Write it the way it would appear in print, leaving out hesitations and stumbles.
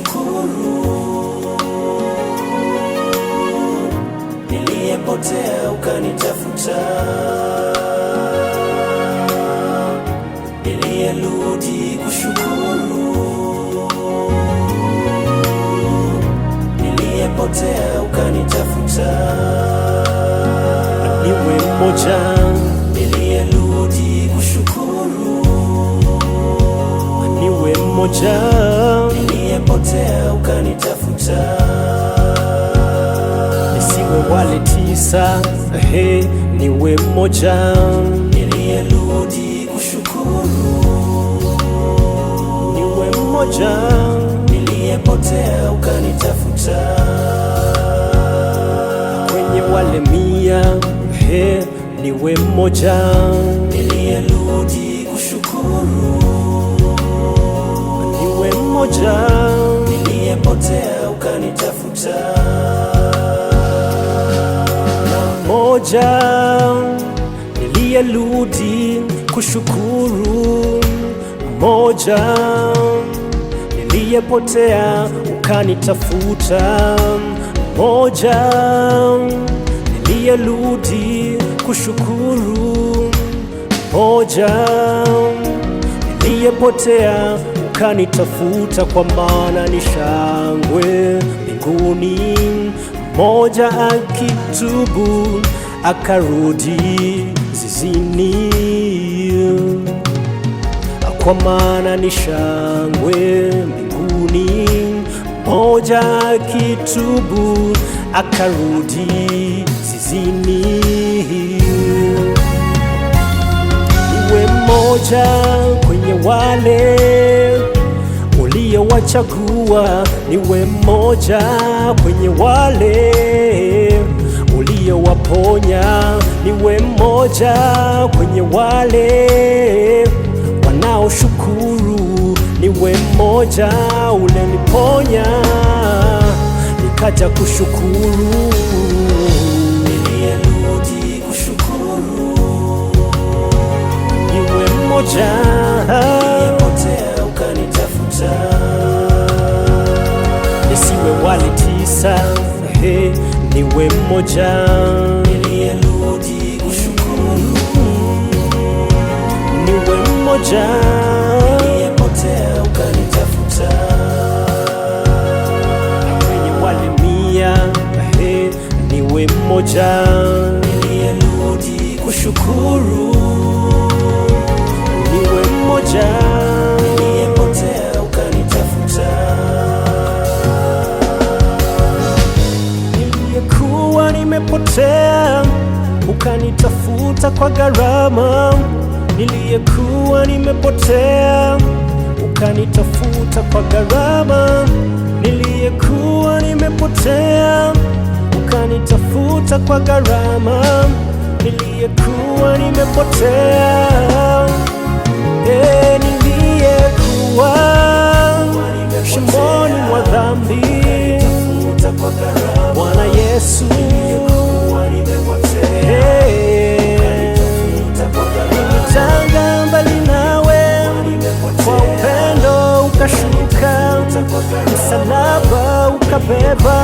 kushukuru, niliyepotea ukanitafuta, niliyerudi kushukuru, niliyepotea ukanitafuta, Niwe mmoja, niliyerudi kushukuru, niwe mmoja, niliyepotea ukanitafuta, nisiwe wale tisa, he, niwe mmoja, niliyerudi kushukuru, niwe mmoja, niliyepotea ukanitafuta, kwenye wale 100, he, niwe mmoja, niliyerudi kushukuru, niwe mmoja, niliyepotea ukanitafuta, mmoja niliyerudi kushukuru, mmoja niliyepotea ukanitafuta, mmoja niliyerudi kushukuru, mmoja niliyepotea ukanitafuta, kwa maana ni shangwe mbinguni, mmoja akitubu akarudi zizini, kwa maana ni shangwe mbinguni, mmoja akitubu akarudi zizini. Niwe mmoja kwenye wale uliowachagua, niwe mmoja kwenye wale uliowaponya, niwe mmoja kwenye wale wanaoshukuru, niwe mmoja uleniponya nikaja kushukuru. niliyerudi kushukuru, Niwe mmoja, niliyepotea ukanitafuta, nisiwe wale tisa, he, niwe mmoja, niliyerudi kushukuru, niwe mmoja, niliyepotea ukanitafuta, kwenye wale 100, he, niwe mmoja, niliyerudi kushukuru, niwe mmoja, niliyepotea ukanitafuta, niliyekuwa nimepotea ukanitafuta kwa gharama, niliyekuwa nimepotea ukanitafuta kwa gharama, niliyekuwa nimepotea ukanitafuta kwa gharama, niliyekuwa nimepotea, niliyekuwa shimoni mwa dhambi, nitafuta kwa gharama, Bwana Yesu, niliyekuwa nimepotea, hey, nitafuta kwa gharama, nilitanga mbali nawe, kwa nimepotea, upendo ukashuka, kwa gharama, msalaba ukabeba,